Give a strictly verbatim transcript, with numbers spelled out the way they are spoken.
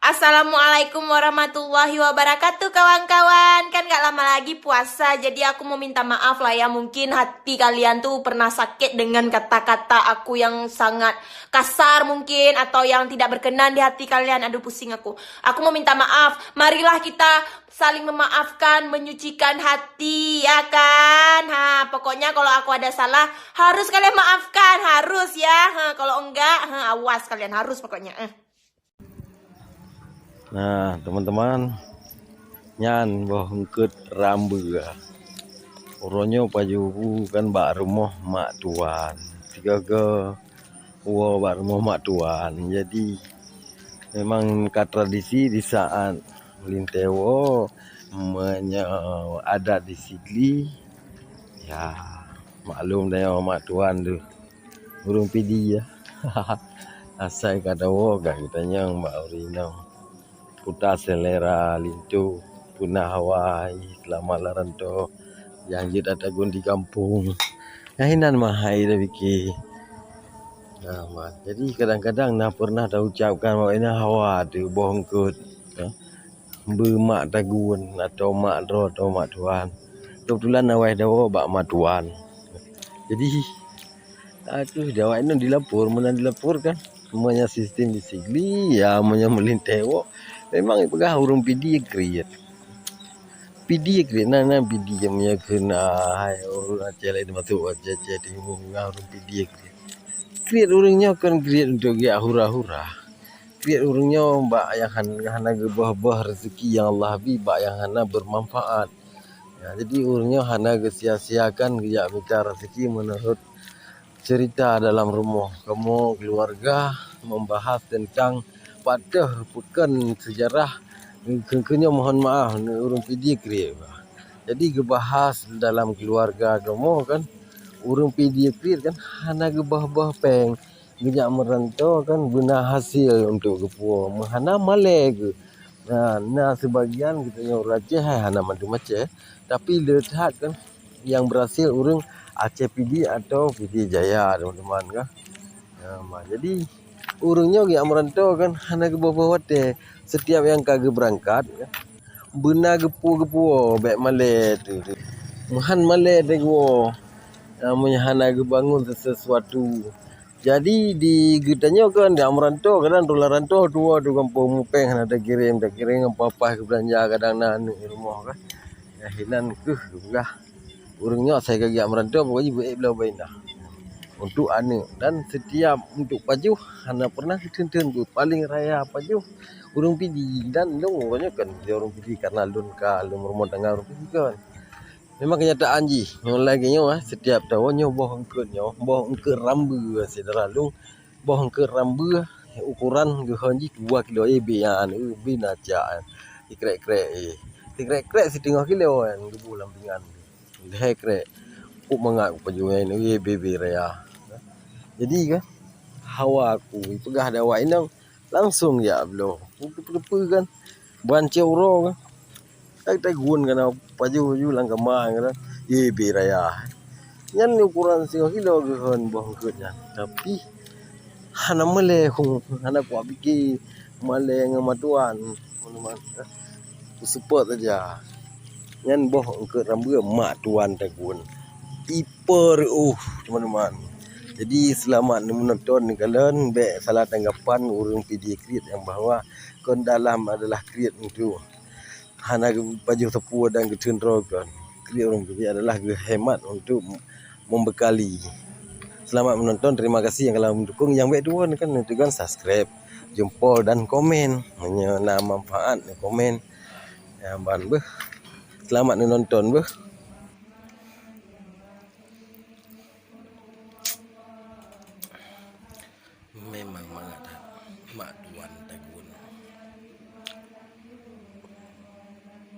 Assalamualaikum warahmatullahi wabarakatuh, kawan-kawan. Kan gak lama lagi puasa, jadi aku mau minta maaf lah ya. Mungkin hati kalian tuh pernah sakit dengan kata-kata aku yang sangat kasar mungkin, atau yang tidak berkenan di hati kalian. Aduh, pusing aku. Aku mau minta maaf. Marilah kita saling memaafkan, menyucikan hati, ya kan? Ha, pokoknya kalau aku ada salah, harus kalian maafkan, harus ya. Ha, kalau enggak, ha, awas kalian, harus pokoknya. Eh. Nah, teman-teman, nyan boh eungkôt rambeue. Uroe nyoe pajoh bu kan bak rumoh mak tuan. Sigoe-goe woe bak rumoh mak tuan. Jadi, memang ka tradisi di saat lintée woe, meunyoe adat di Sigli, ya, maklum tanyoe mak tuan tu. Ureuëng Pidie, ya. Asai ka dawoe ka geutanyoe bak ureuëng inong. Puta selera linto, peuna hawa, seulamat lam rantô, nyang jeuet ata gun di gampông. Nyang inan meuhai tapike. Nah, ma-, jadi kadang-kadang na pernah taucapkan bahwa inan hawa teuh boh eungkôt, ya. Beu mak tagun atau mak droe atau mak tuan. Keubeutulan awai dawoe bak mak tuan. Jadi, ateueh di awak inong dilapor, meunan dilapor kan. Meunyoe sistem di Sigli, ya, meunyoe meulintée woe, memang ipeugah ureuëng Pidie kriet. Pidie kriet, na, na Pidie meunyoe kheun, ah, hai, ureuëng Aceh laén masôk Aceh, Aceh Timu, ureuëng Pidie kriet. Kriet ureuëng nyoe kon kriet untuk geujak hura-hura. Kriet ureuëng nyoe bak nyang han-, hana geuböh-böh rezeki nyang Allah bri bak nyang hana bermanfaat. Ya, jadi ureuëng nyoe hana geusia-siakan geujak mita rezeki meunurot cerita dalam rumoh. Kamoe keuluwarga membahas teuntang pat teuh peukon seujarah keu-, keu nyoe, mohon maaf, ureuëng Pidie kriet. Jadi geubahas dalam keuluwarga kamoe kan, ureuëng Pidie kriet kan hana geuböh-böh péng. Geujak meurantô kan beuna hasé untuk geupuwoe, meuhana malée geuh. Na, na sibagian geutanyoe ureuëng Aceh hai hana mandum Aceh, tapi le that kan nyang beurhasil ureuëng Aceh Pidie atau Pidie Jaya, teuma-teuma, kan. Na, ma, jadi ureuëng nyoe geujak meurantô kan hana geuböh-böh watée. Setiap nyang ka geubeurangkat, kan, beuna geupuwoe-geupuwoe bék malée teuh. Meuhan malée teuh geuwoe, na, meunyoe hana geubangun sesuatu. Jadi di geutanyoe kan, di meurantô, kadang tulah rantô tuwoe di gampông, mupéng hana takirém, takirém ngon papai keu beulanja, kadang na aneuëk di rumoh kan. Ya, hinan keuh geupeugah. Ureuëng nyoe asai ka geujak meurantô, pokoknya beu-ék bloe bak inah. Untuk aneuëk dan setiap untuk pajoh hana pernah geutheun-theun, paléng raya pajoh ureuëng Pidie dan lôn uroe nyoe kan ureuëng Pidie karena lôn ka lôn meurumoh tangga ureuëng Pidie kan. Memang kenyataan jih, nyoe lagée nyoe, ah, setiap taun nyoe boh eungkôt nyoe, boh eungkôt rambeue, syedara lôn, boh eungkôt rambeue, ukoran geuhon jih dua kilo, eh, bi nyan, eh, bi na cak nyan, sikrek-krek, eh. Sikrek-krek siteungoh kilo nyan geuboh lam pingan. Lhée krek, kok mangat kupajoh nyan, eh, bi, bi raya. Jadi kan, hawa ku, ipeugah di awak inong, langsong jak bloe. Peue-peue kan. Ban cit uroe kan. Tak tagun kana pajoh-pajoh lam kama kan. Ye, bi raya. Nyan ukoran singoh kilo geuhon boh eungkôt nyan. Tapi hana malée, hana kuat pike malée ngon matuan. Ku support saja. Nyan boh eungkôt rambeue mak tuan tagun. Ipe reuôh, teuma-teuma. Jadi, seulamat neumeunonton neukalon, bék salah tanggapan ureuëng Pidie kriet nyan bahwa kon dalam adalah kriet untuk hana geupajoh teupue dan geutheun droe kon. Kriet ureuëng Pidie adalah geuhemat untuk membekali. Seulamat meunonton, terima kasih nyang ka lheueh meudukong, nyang bék tuwö kan neuteukon subscribe, jempol dan komen. Meunyoe na manfaat neukomen. Nyan ban beuh. Seulamat neunonton beuh. Memang mangat that mak tuan tagun.